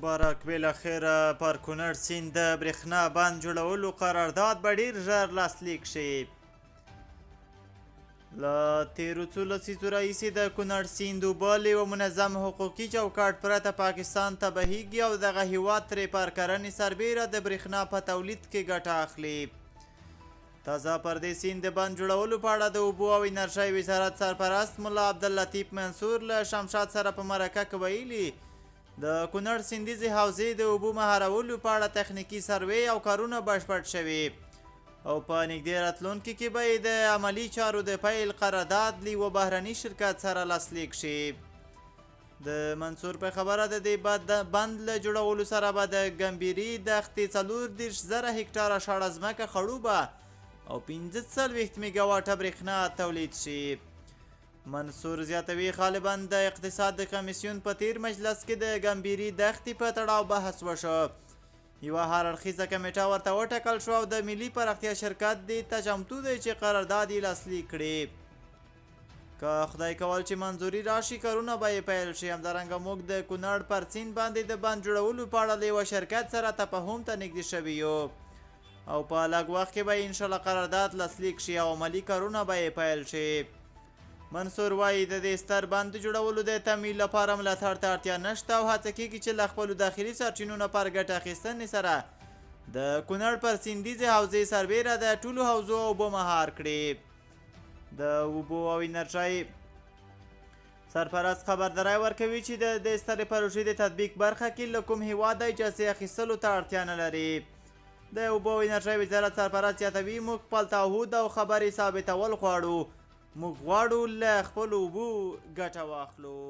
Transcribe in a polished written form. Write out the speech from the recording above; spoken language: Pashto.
مبارک. بالاخره پر کونړ سیند د برېښنا بند جوړولو قرارداد به ډېر ژر لاسلیک شي. له تېرو څو لسیزو راهیسې د کونړ سیند اوبه له یوه منظم حقوقي چوکاټ پرته پاکستان ته بهیږي او دغه هیواد ترې پر کرنې سربېره د برېښنا په تولید کې ګټه اخلي. تازه پر دې سیند د بند جوړولو په اړه د اوبو او انرژۍ وزارت سرپرست ملا عبداللطیف منصور له شمشاد سره په مرکه کې ویلي، د کونړ سیندیزې حوزې د اوبو مهارولو په اړه تخنیکي سروې او کارونه بشپړ شوي او په نږدې راتلونکي کې به یې د عملي چارو د پیل قرارداد له یوه بهرني شرکت سره لاسلیک شي. د منصور په خبره، د دې بند له جوړولو سره به د ګمبیري دښتې 34,000 هکټاره شاړه ځمکه خړوبه او 45 میګاواټه برېښنا تولید شي. منصور زیاتوي، غالبا د اقتصاد د کمیسیون په تیر مجلس کې د ګمبیري دښتې په تړاو بحث وشو، یوه هر اړخیزه کمیټه ورته وټاکل شوه او د ملي پراختیا شرکت دې ته چمتو دی چې قرارداد یې لاسلیک کړي. که خدای کول چې منظوري راشي، کارونه به یې پیل شي. همدارنګه موږ د کونړ پر سیند باندې د بند جوړولو په اړه له یوه شرکت سره تفاهم ته نږدې شوي یو او په لږ وخت کې به یې انشاءالله قرارداد لاسلیک شي او عملي کارونه به یې پیل شي. منصور وایي، د دې ستر بند د جوړولو د تمویل لپاره ملاتړ ته اړتیا نشته او هڅه کیږي چې له خپلو داخلي سرچینو نه پر ګټه اخیستنې سره د کونړ پر سیندیزې حوزې سربېره د ټولو حوزو اوبه مهار کړي. د اوبو او انرژۍ سرپرست خبرداری ورکوي چې د دې سترې پروژې د تطبیق برخه کې له کوم هیواده اجازې اخیستلو ته اړتیا نه لري. د اوبو او انرژۍ وزارت سرپرست زیاتوي، موږ خپل تعهد او خبرې ثابتول غواړو، موږ غواړو له خپلو اوبو ګټه واخلو.